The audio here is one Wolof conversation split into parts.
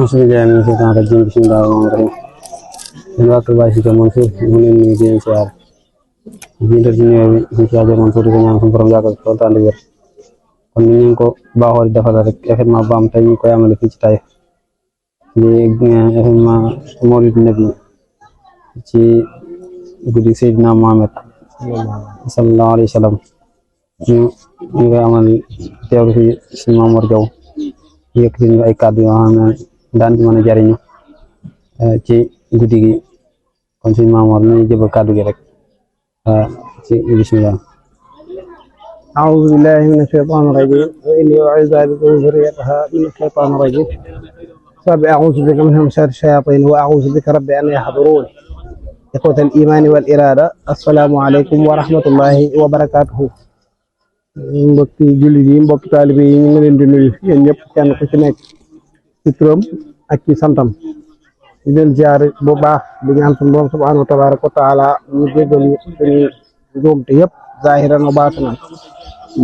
Bismillah min shaytan rajim bismillahir rahmanir rahim en waktu ba ci mon fi mu len ni di ciar bindal ci ñew ci ciar mon ko di ñaan sun borom yagal ko tan di wër kon ñu ko baaxol defal rek effectivement bam tay ñu koy amale fi ci tay ni effectivement mawlid nabi ci guddi Seydina Muhammad sallallahu alayhi wasallam ñu koy amal teewlu fi ci Mamour Diaw yëkkati ñu ay kàddu yoo xam ne daan ci mën a jariñu ci guddi gi kon suñu Mamour nañu jëbal kàddu gi rek ci bismillah أعوذ بالله من الشيطان الرجيم وإني أعوذ بك وذريتها من الشيطان الرجيم رب أعوذ بك من همزات الشياطين وأعوذ بك رب أن يحضرون إخوة الإيمان والإرادة السلام عليكم ورحمة الله وبركاته mbokki jullit yi mbokki taalibe yi ñu ngi leen di nuyu yéen ñëpp kenn ku ci nekk ci turam ak ci santam di leen ziar bu baax di ñaan suñu borom subhanahu wa tabaraka wa taala ñu jéggal ñu suñu njuumte yëpp zahiran wa baatinan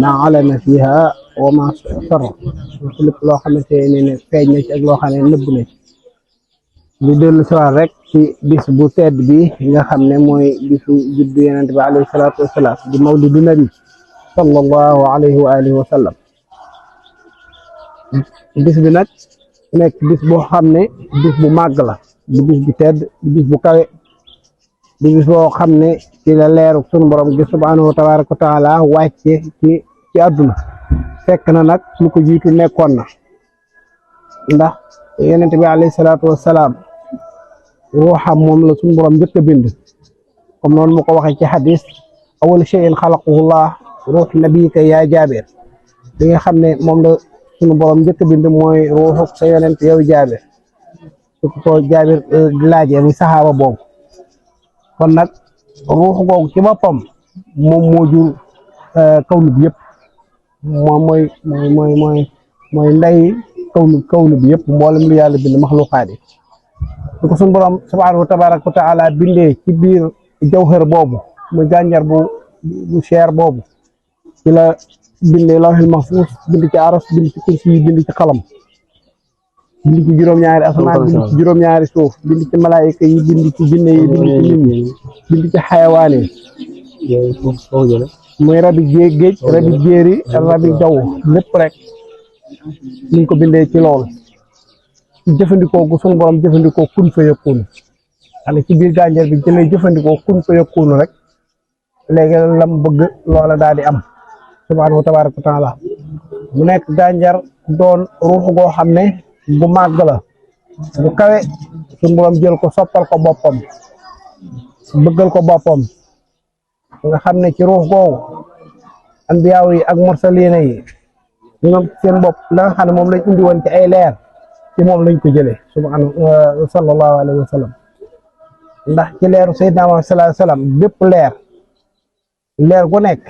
ma alana fiha wa ma sarra lépp loo xamante ne feeñ na ci ak loo xam ne nëbb na ci di dellu siwaat rek ci bis bu tedd bi nga xam ne mooy bisu juddu yonent bi alayhi salaatu wasalaam di mawlidu nabi sallallahu alayhi wa alihi wa sallam bis bi nag nekk bis boo xam ne bis bu màgg la di bis bu tedd di bis bu kawe di bis boo xam ne ci la leeru sunu borom gi subhanahu wa tabaraka wa taala wàcce ci àdduna fekk na nag lu ko jiitu nekkoon na ndax yonent bi alayhi salaatu wasalaam ruuxam moom la sunu borom njëkk a bind comme noonu mu ko waxee ci xadis awwal shay'in xalaqahullah ruux nabiyika yaa Jaabir li nga xam ne moom la sunu borom njëkk a bind mooy ruuxu sa yonent yow Jaabir su ko Jaabir laajee muy saxaaba boobu kon nag ruux googu ci boppam moom moo jur kawnu bi yëpp moom mooy ndey kawnu bi yëpp mboolem lu yàlla bind maxluqaat yi su ko sunu borom subhaanahu wa tabaaraka wa taala bindee ci biir jawhar boobu muy gànjar bu cher boobu ci la bindee lawhil mahfuus bind ci aras bind ci kursi yi bind ci xalam bind ci juróom-ñaari asamaan bind ci juróom-ñaari suuf bind ci malaayika yi bind ci jinne yi bind ci nit ñi bind ci xayawaan yi muy rabi géej rabi jéeri rabi jaww lépp rek ñu ko bindee ci loolu jëfandikoo gu sunu borom jëfandikoo kun fa yakun xale ci biir gànjar bi ci lay jëfandikoo kun fa yakun rek léegi lam bëgg loola daal di am subhaanahu wa tabaaraka wa taala mu nekk gànjar doon ruux goo xam ne bu màgg la bu kawe suñu borom jël ko soppal ko boppam bëggal ko boppam nga xam ne ci ruux googu anbiyaaw yi ak mursaliina yi ñoom seen bopp la nga xam ne moom lañ indi woon ci ay leer ci moom lañ ko jëlee subhaanahu sallallahu alayhi wa sallam ndax ci leeru sayyidina Muhammad sallallahu alayhi wa sallam bépp leer gu nekk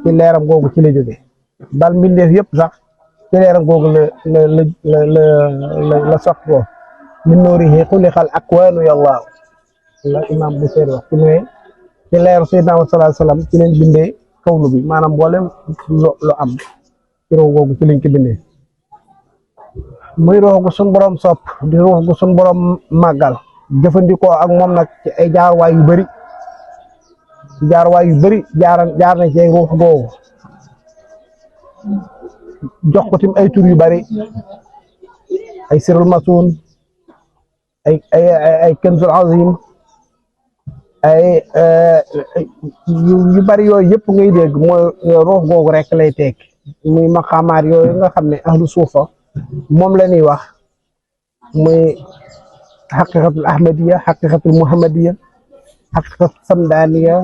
ci leeram googu ci la jóge bal mbindeef yëpp sax ci leeram googu la sox ko min nuurihi xuliqal akwaanu yàllaahu la imam bu seer wax ci ne ci leeru sayyidina Muhammad sallallahu alayhi wa sallam ci leen bindee kawnu bi maanaam mboolem lu am ci ruux googu ci lañ ko bindee muy ruux gu sun borom sopp di ruux gu sun borom màggal jëfandikoo ak moom nag ci ay jaarwaay yu bari jaar na ci ruux googu jox ko tim ay tur yu bari ay sirul masuun ay kanzul azim ay yu bari yooyu yëpp ngay dégg mooy ruux googu rek lay tekk muy maqaamaat yooyu nga xam ne ahlu suufa moom la ñuy wax muy xaqiqatul ahmadiya xaqiqatul muhammadiya xaqiqatul samdaniya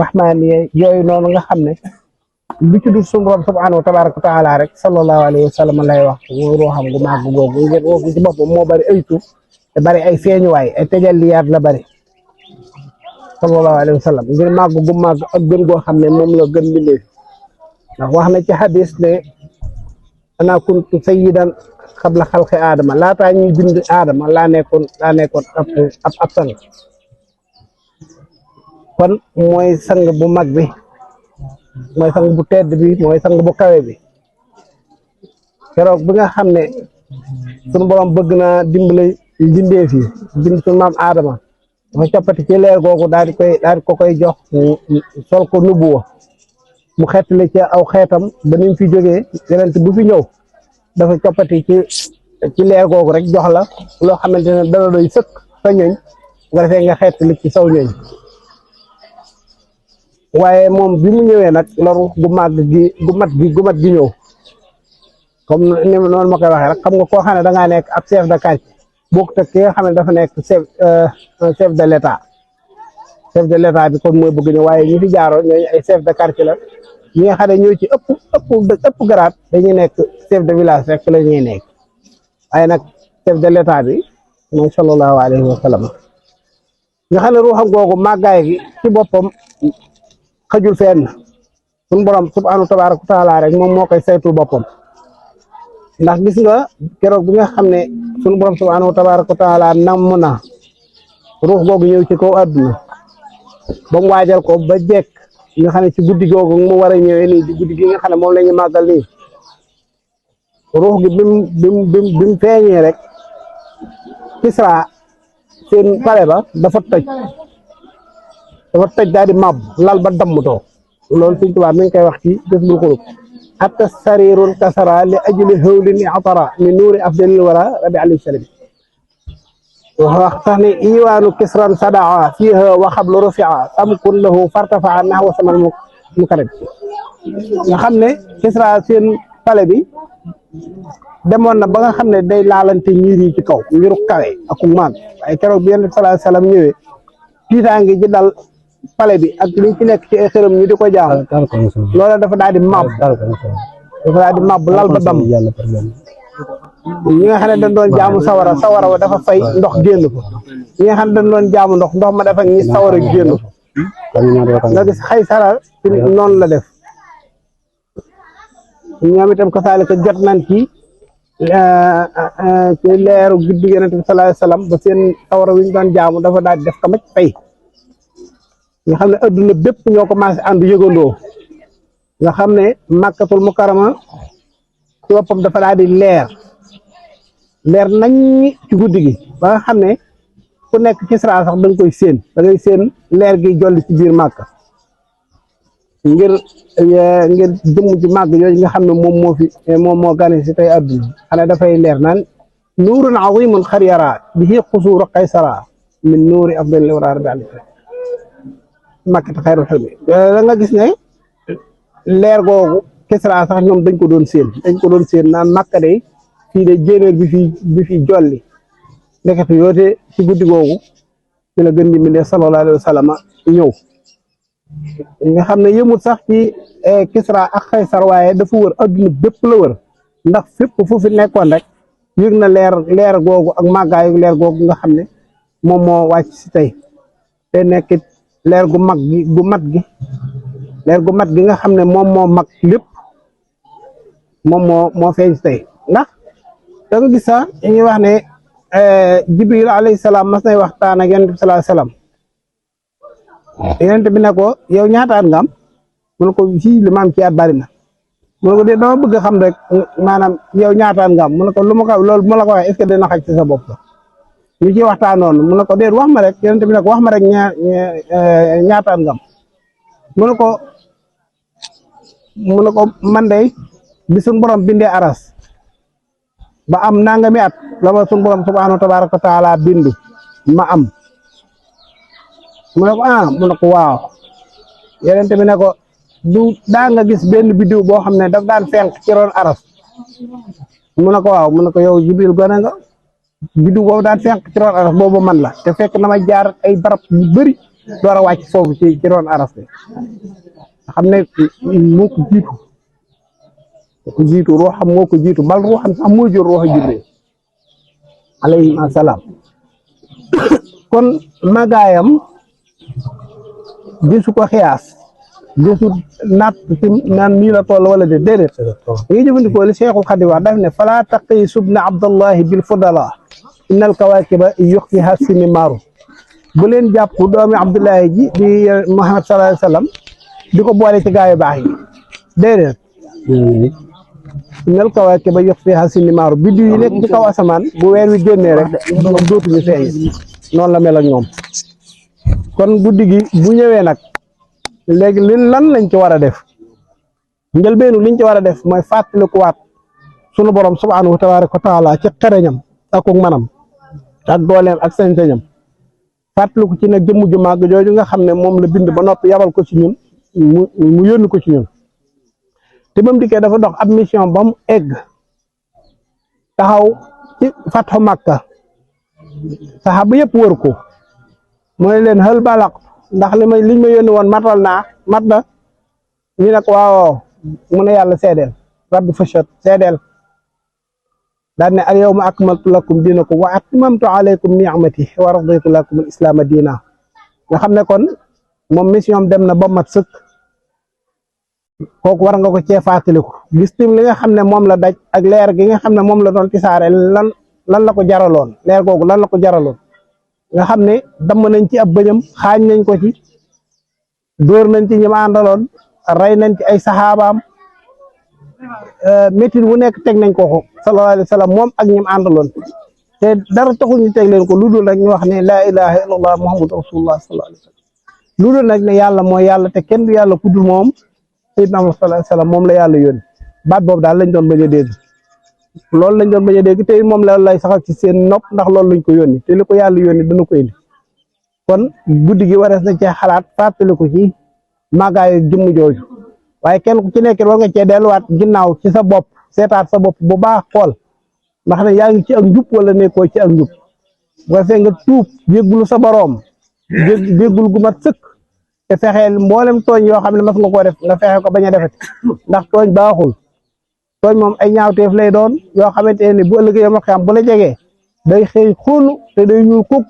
rahmaniya yooyu noonu nga xam ne lu ci dul sunu borom subhanahu wa tabaraka wa taala rek sallallahu alayhi wa sallam lay wax mooy ruuxam gu màgg googu ngeen ruux ci boppam moo bari ay tur te bari ay feeñuwaay ay tajalliyaat la bari sallallahu alayhi wa sallam ngir màgg gu màgg ak gën goo xam ne moom la gën bindee ndax wax na ci xadis ne ana kuntu sayyidan qabla xalqi aadama laataa ñuy bind aadama laa nekkoon ab sang kon mooy sang bu mag bi mooy sang bu tedd bi mooy sang bu kawe bi keroog bi nga xam ne sunu borom bëgg na dimbale mbindeef yi bind sunu maam Aadama dafa coppati ci leer googu daal di koy jox sol ko nubuwa mu xettali ci aw xeetam ba ni mu fi jógee yonent bu fi ñëw dafa coppati ci leer googu rek jox la loo xamante ne dana doy sëkk sa ñooñ nga defee nga xettali ci saw ñooñ waaye moom bi mu ñëwee nag la ruux gu màgg gi gu mat gi ñëw comme ni noonu ma koy waxee rek xam nga koo xam ne da ngaa nekk ab chef de quartier bokk te ki nga xam ne dafa nekk chef de l'état bi kon mooy bëgg ñëw waaye ñi fi jaaroon ñooñu ay chef de quartier la ñi nga xam ne ñoo ci ëpp garaat dañuy nekk chef de village rek la ñuy nekk waaye nag chef de l'état bi mooy sallallahu alayhi wa sallam nga xam ne ruuxam googu màggaay gi ci boppam xajul fenn suñu borom subhanahu tabaaraka wa taala rek moom moo koy saytul boppam ndax gis nga keroog bi nga xam ne suñu borom subhanahu tabaaraka wa taala namm na ruux googu ñëw ci kaw àdduna ba mu waajal ko ba jekk nga xam ne ci guddi googu mu war a ñëwee nii ci guddi gi nga xam ne moom la ñu màggal nii ruux gi bim feeñee rek Kisra seen pale ba dafa toj daal di màbb lal ba dammutoo loolu Sëñ Tuubaa mi ngi koy wax ci des bul xulub hatta sarirun kasara li ajli hawlin atara min nuuri afdalil wara rabi alayhi salam wax tax ne iwaanu kisran sadaa fiha wa xablu rufia samkun lahu fartafaa nahwa samal mukarrab nga xam ne Kisra seen pale bi demoon na ba nga xam ne day laalante ñiir yi ci kaw ngiru kawe ak maag waaye keroog bi Yonent bi sallallahu alayhi wasallam ñëwee tiitaange ji dal pale bi ak liñ ci nekk ci ay xërëm ñu di ko jaamu loola dafa daal di màbb lal ba dam ñi nga xam ne dañ doon jaamu sawara wa dafa fay ndox génn ko ñi nga xam ne dañ doon jaamu ndox ma dafa ñi sawara génn ko nga gis Xaysara ci noonu la def ñoom itam kasaalika jot nañ ci leeru guddi Yonent bi sallallahu alayhi wasallam ba seen sawara wi ñu doon jaamu dafa daal di def kamaj fay nga xam ne adduna bépp ñoo commencé ànd yëgandoo nga xam ne Makkatul Mukarrama ci boppam dafa daal di leer nañ ci guddi gi ba nga xam ne ku nekk Kisra sax da nga koy séen da ngay séen leer gi jolli ci biir Makka ngir jëmm ci màgg yooyu nga xam ne moom moo gane si tey adduna xanaa dafay leer naan nuurun azimun xar yara bihi xusuuru qaysara min nuuri afdalil wara rabbi alayhi makkata xayrul xilmi da nga gis ne leer googu Kisra sax ñoom dañ ko doon séen naan Makka de fii de jéenéer bi fi jolli ndekete yoote ci guddi googu ci la gën di mbindee sallallahu alayhi wa sallam ñëw nga xam ne yëmut sax ci Kisra ak Xaysar waaye dafa wër adduna bépp la wër ndax fépp fu fi nekkoon rek yëg na leer googu ak màggaayu leer googu nga xam ne moom moo wàcc si tey te nekkit leer gu mat gi nga xam ne moom moo mag lépp moom moo feeñ si tey ndax da nga gis sax ñuy wax ne Jibril alayhi salaam mas nay waxtaan ak Yonent bi sallallahu alayhi wasallam Yonent bi ne ko yow ñaata at nga am mu ne ko fii li ma am ci at bari na mu ne ko de dama bëgg a xam rek maanaam yow ñaata at nga am mu ne ko loolu bu ma la ko waxee est-ce que dina xaj ci sa bopp ñu ci waxtaanoon mu ne ko déet wax ma rek Yonent bi ne ko wax ma rek ñaata at nga am mu ne ko man de bi suñu borom bindee aras ba am nangami at la ma suñu borom subhanahu tabaaraka wa taala bindu ma am mu ne ko mu ne ko waaw Yonent bi ne ko du daa nga gis benn biddiw boo xam ne daf daan fenk ci roon aras mu ne ko waaw mu ne ko yow Jibril gone nga biddiw boobu daan fenk ci roon aras boobu man la te fekk na ma jaar ay barab yu bëri door a wàcc foofu ci roon aras bi xam ne moo ko jiitu ruuxam moo ko jiitu bal ruuxam sax moo jur ruuxu Jibril alayhi salaam kon magaayam gisu ko xiyaas gisu natt ci naan nii la toll wala déedéet dañuy jëfandikoo li Cheikhul Xadim wax daf ne fala taqi subna abdallahi bil fudala innal kawakiba yuxfiha sinimaaru bu leen jàpp doomi Abdullahi ji di Muhammad sallallahu alayhi wa sallam di ko boole ci gaayu baax yi déedéet nel kawaake ba yox fiha sinimaaru biddiw yi nekk ci kaw asamaan bu weer wi génnee rek ñoom dootuñu feeñ noonu la mel ak ñoom kon guddi gi bu ñëwee nag léegi lan lañ ci war a def njëlbeenu liñ ci war a def mooy fàttalikuwaat sunu borom subhaanahu wa tabaaraka wa taala ci xereñam ak manam ak dooleem ak sañ-sañam fàttaliku ci nag jëmm ju màgg jooju nga xam ne moom la bind ba noppi yabal ko ci ñun mu yónni ko ci ñun te ba mu dikkee dafa dox ab mission ba mu egg taxaw ci fatxu Makka saxaaba yëpp wër ko mooy leen xël balaq ndax liñ ma yónni woon matal naa mat na ñu ne ko waaw mu ne yàlla seedeel rabbi fashat seedeel daan ne al yawma akmaltu lakum diinakum wa atmamtu alaykum ni'mati wa raditu lakum al islaama diina nga xam ne kon moom mission dem na ba mat sëkk kooku war nga ko cee fàttaliku gis tim li nga xam ne moom la daj ak leer gi nga xam ne moom la doon tisaare lan la ko jaraloon leer googu lan la ko jaraloon nga xam ne damm nañ ci ab bëñam xaañ nañ ko ci dóor nañ ci ñi ma àndaloon rey nañ ci ay saxaabaam métit wu nekk teg nañ ko sallallahu alayhi wa sallam moom ak ñi ma àndaloon te dara taxul ñu teg leen ko lu dul rek ñu wax ne laa ilaha illallah muhammadu rasulullah sallallahu alayhi wa sallam lu dul nag ne yàlla mooy yàlla te kenn du yàlla ku dul moom sayyidina Muhammad sallallahu alayhi wa sallam moom la yàlla yónni baat boobu daal lañ doon bañ a dégg loolu lañ doon bañ a dégg te moom la lay saxal ci seen nopp ndax loolu lañ ko yónni te li ko yàlla yónni dana ko indi kon guddi gi warees na cee xalaat fàttaliku ci màggaayu jëmm jooju waaye kenn ku ci nekk war nga cee delluwaat ginnaaw ci sa bopp seetaat sa bopp bu baax xool ndax ne yaa ngi ci ak njub wala nekkoo ci ak njub bu ko fee nga tuub jéggulu sa boroom jéggul gu mat sëkk te fexeel mboolem tooñ yoo xam ne mas nga koo def nga fexe ko bañ a defati ndax tooñ baaxul tooñ moom ay ñaawteef lay doon yoo xamante ne bu ëllëgee yomal xam bu la jegee day xëy xoolu te day ñuul kuk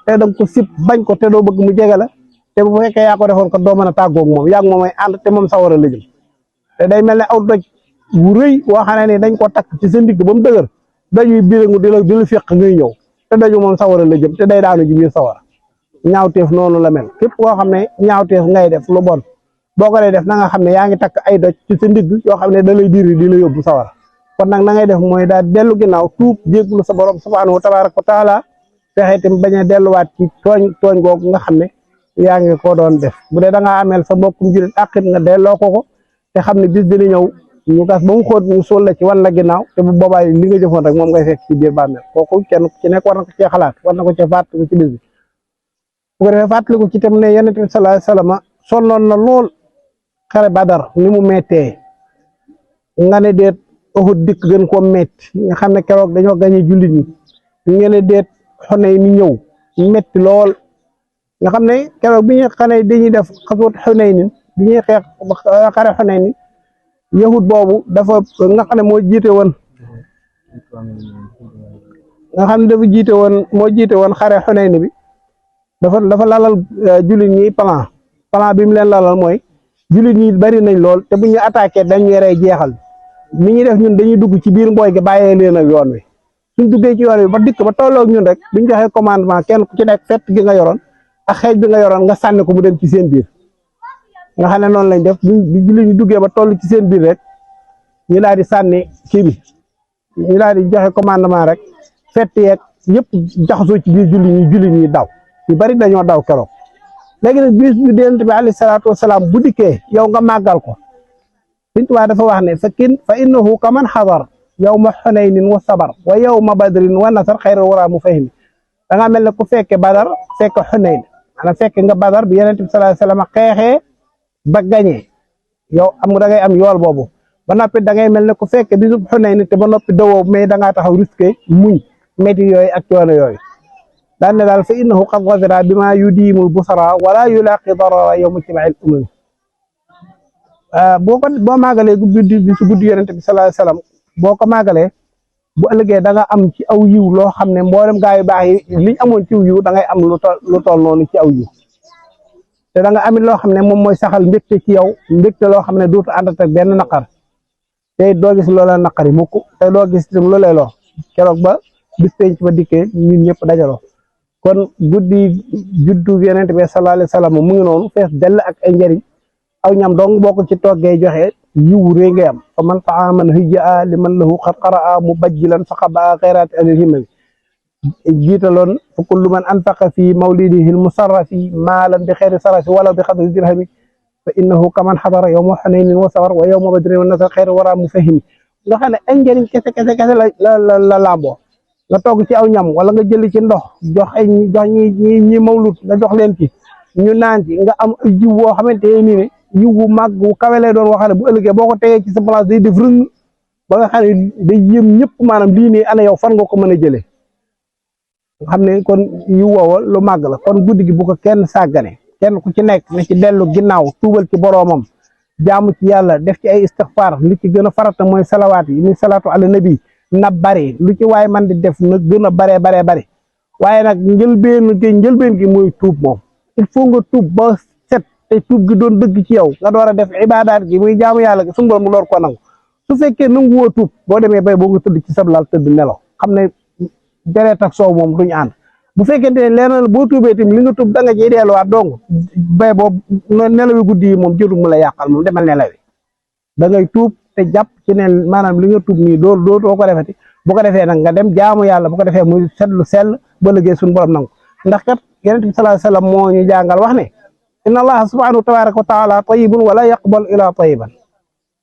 te danga ko sib bañ ko te doo bëgg mu jege la te bu fekkee yaa ko defoon ko doo mën a tàggoog moom yaa ngi moom ay ànd te moom sawara la jëm te day mel ne aw doj bu rëy woo xam ne ni dañ ko takk ci sa ndigg ba mu dëgër doj wi birangu di la féq ngay ñëw te doju moom sawara la jëm te day daanu ji biir sawara ñaawteef noonu la mel képp koo xam ne ñaawteef ngay def lu bon boo ko dee def na nga xam ne yaa ngi takk ay doj ci sa ndigg yoo xam ne da lay diri di la yóbbu sawara kon nag na ngay def mooy daal dellu ginnaaw tuub jégglu sa borom subhanahu wa tabaraka wa taala fexe itam bañ a delluwaat ci tooñ googu nga xam ne yaa ngi ko doon def bu dee da ngaa ameel sa mbokkum julit àqit nga delloo ko te xam ne bis dina ñëw ñu gas ba mu xóot ñu suul la ci wan la ginnaaw te bu boobaa li nga jëfoon rek moom ngay fekk ci biir bàmmeel kooku kenn ku ci nekk war na ko cee xalaat war na ko cee fàttaliku ci bis bi bu ko defee fàttaliku ci tam ne yonent bi sallallahu alayhi wasallam sonnoon na lool xare Badar ni mu mettee nga ne déet Uhud dikk gën koo metti nga xam ne keroog dañoo gañe jullit ñi nga ne déet Xunayn ni ñëw metti lool nga xam ne keroog bi ñu xane dañuy def xaswat Xunayn bi ñuy xeex xare Xunayn yahud boobu dafa nga xam ne moo jiite woon moo jiite woon xare Xunayn bi dafa lalal jullit ñi plan bi mu leen lalal mooy jullit ñi bari nañ lool te bu ñu attaqué dañuy rey jeexal mi ñuy def ñun dañuy dugg ci biir mbooy gi bàyyee leen ak yoon wi suñ duggee ci yoon wi ba dikk ba tolloog ñun rek buñ joxee commandement kenn ku ci nekk fett gi nga yoroon ak xeej bi nga yoroon nga sànni ko mu dem ci seen biir nga xam ne noonu lañ def bi jullit ñu duggee ba toll ci seen biir rek ñu daal di sànni kii bi ñu daal di joxe commandement rek fett yeeg yëpp jaxasoo ci biir jullit ñi daw yu bari dañoo daw keroog léegi nag bis bi Yonent bi alayhi salaatu wasalaam bu dikkee yow nga màggal ko Sëñ Tuubaa dafa wax ne fa innahu kaman xadar yawma Xunaynin wa sabar wa yawma badrin wa nasar xayral wara mu fahimi da nga mel ne ku fekke Badar fekk Xunayn maanaam fekk nga Badar bi Yonent bi sallallahu alayhi wasallam xeexee ba gañee yow da ngay am yool boobu ba noppi da ngay mel ne ku fekke bisub Xunayn te ba noppi dawoo mais da ngaa taxaw risqué muñ métti yooyu ak coono yooyu daan ne daal fa innahu qad gafira bima yudiimul busara wala yulaqi darara yawma ijtimaa'il umam boo màggalee guddi bi su guddi Yonent bi sallallahu alayhi wasallam boo ko màggalee bu ëllëgee da nga am ci aw yiw loo xam ne mboolem gaa yu baax yi liñ amoon ci aw yiw da ngay am lu toll noonu ci aw yiw te da nga amit loo xam ne moom mooy saxal mbégte ci yow mbégte loo xam ne dootu àndat ak benn naqar te doo gis loola naqari mukk te doo gis itam loolee loo keroog ba bis penc ba dikkee ñun ñëpp dajaloo kon guddi juddu Yonent bi sallallahu alayhi wasallam mu ngi noonu fees dell ak ay njëriñ aw ñam dong boo ko ci toggee joxe yiw rek ngay am fa man taaman hijja liman lahu qad qaraa mubajjilan faqaba xayraati alhimami jiitaloon fa kullu man anfaqa fi mawlidihi almusarrafi maalan bi xayri sarafi wala bi xadri dirhami fa innahu kaman xadara yowma xunaynin wa sawar wa yowma badrin wa nasar xayri wara mu fahimi nga xam ne ay njëriñ kese la lamboo nga togg ci aw ñam wala nga jëli ci ndox jox ñi mawlut nga jox leen ci ñu naan ci nga am jiw boo xamante ne yiw bu màgg bu kawe lay doon waxale bu ëllëgee boo ko tegee ci sa place day def rëng ba nga xam ne day yëm ñëpp maanaam lii nii ana yow fan nga ko mën a jëlee nga xam ne kon yiw woowa lu màgg la kon guddi gi bu ko kenn sàggane kenn ku ci nekk na ci dellu ginnaaw tuubal ci boroomam jaamu ci yàlla def ci ay istixfaar li ci gën a farata mooy salawaat yi ni salaatu ala nabi na bari lu ci waaye man di def na gën a baree bari waaye nag njëlbeen gi mooy tuub moom il faut nga tuub ba set te tuub gi doon dëgg ci yow nga door a def ibaadaat gi muy jaamu yàlla gi suñu borom mu door ko nangu su fekkee nangu woo tuub boo demee bay boo nga tëdd ci sablal tëdd nelaw xam ne deret ak soow moom duñu ànd bu fekkente ne leneen boo tuubee tamit li nga tuub da nga ciy delluwaat dong bay boobu nelawi guddi yi moom jëru mu la yàqal moom demal nelawi da ngay tuub te jàpp ci ne maanaam li nga tuub nii doo ko defeti bu ko defee nag nga dem jaamu yàlla bu ko defee muy setlu sell ba liggéey suñu borom nangu ndax kat yonent bi sallallahu alayhi wasallam moo ñu jàngal wax ne inna allaha subhanahu tabaraka wa taala tayyibun wala yaqbalu ila tayyiban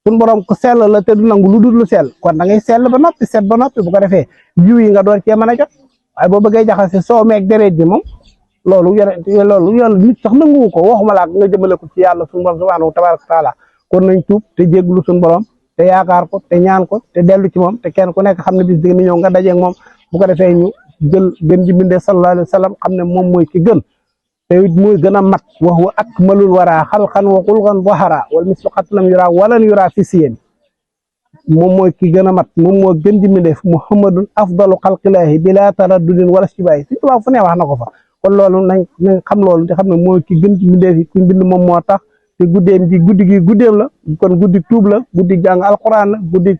suñu borom ku sell la te du nangu lu dul lu sell kon da ngay sell ba noppi set ba noppi bu ko defee jiw yi nga door cee mën a jot waaye boo bëggee jaxase soo meeg deret ji moom loolu yàlla nit sax nanguwu ko waxuma laa nga jëmale ko ci yàlla suñu borom subhanahu tabaraka wa taala kon nañ tuub te jéglu suñu borom te yaakaar ko te ñaan ko te dellu ci moom te kenn ku nekk xam ne bis dëgg ni ñëw nga dajeeg moom bu ko defee ñu jël gën ji bindee sallallahu alayhi wa sallam xam ne moom mooy ki gën te it mooy gën a mat wax wa akmalul wara xalqan wa xulqan zahara wal mislu qad lam yura walan yura fi siyeen moom mooy ki gën a mat moom moo gën ji bindee muhammadun afdalu xalqilaahi bila taraddudin wala sibaay si tubaab fu ne wax na ko fa kon loolu nañ xam loolu te xam ne mooy ki gën ji bindee fi ku bind moom moo tax te guddeem gi guddeem la kon guddi tuub la guddi jàng alquran la guddi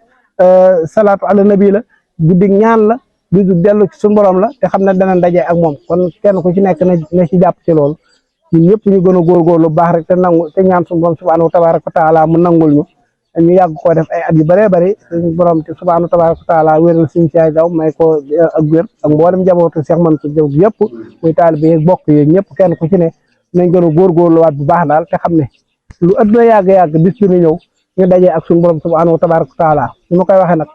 salaatu ala nabi la guddi ñaan la guddi dellu ci suñu borom la te xam ne dana daje ak moom kon kenn ku ci nekk na ci jàpp ci loolu ñun ñëpp ñu gën a góorgóorlu baax rek te ñaan suñu borom subhanahu tabaraka wa taala mu nangul ñu yàgg koo def ay at yu bëree bëri suñu borom te subhanahu tabaraka wa taala wéral suñu caay daw may ko ak wér ak mboolem njabootu Cheikh Mansour Diaw yëpp muy taalibe yeeg bokk yeeg ñëpp kenn ku ci ne nañ gën a góorgóorluwaat bu baax daal te xam ne lu adduna yàgg bis bi ñëw ñu dajee ak suñu borom subhanahu tabaraka wa taala su ma koy waxee nag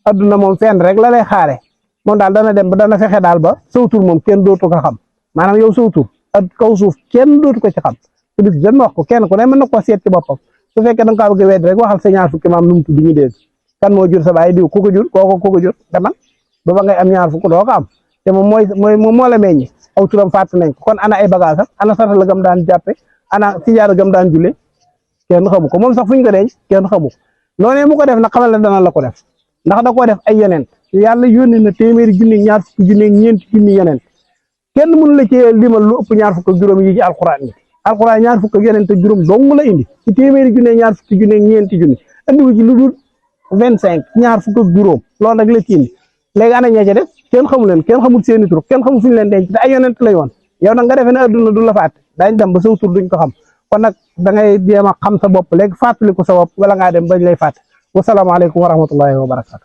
adduna moom fenn rek la lay xaare moom daal dana dem ba dana fexe daal ba sawtur moom kenn dootu ko xam maanaam yow sawtur ak kaw suuf kenn dootu ko ci xam te bis den wax ko kenn ku ne mën na ko seet ci boppam su fekkee da nga kaa bëgg a wedd rek waxal sa ñaar fukki maam nu mu tudd ñu dégg kan moo jur sa baay diw ku ko jur kooku ku ko jur demal ba ngay am ñaar fukk doo ko am te moom moo la meññi aw turam fàtt nañ ko kon ana ay bagage ana sarata la gam daan jàppe ana sijaara gam daan julle kenn xamu ko moom sax fuñ ko denc kenn xamu ko noonee mu ko def nag xamal ne dana la ko def ndax da koo def ay yonent yàlla yónni na téeméeri junni ñaar fukki junni ñeenti junni yonent kenn mënu la cee limal lu ëpp ñaar fukk ak juróom yi ci alquran yi alquran ñaar fukk ak yonent ak juróom dong la indi ci téeméeri junni ñaar fukki junni ñeenti junni andiwu ci lu dul 25 ñaar fukk ak juróom loolu rek la ci indi léegi ana ñee ca def kenn xamu leen kenn xamul seeni tur kenn xamul fu ñu leen denc te ay yonent lay woon yow nag nga defee ne adduna du la fàtte daañ dem ba saw tur duñ ko xam kon nag da ngay jéem a xam sa bopp léegi fàttali ko sa bopp wala ngaa dem bañ lay fàtte wasalaamaaleykum wa rahmatullahi wa barakatu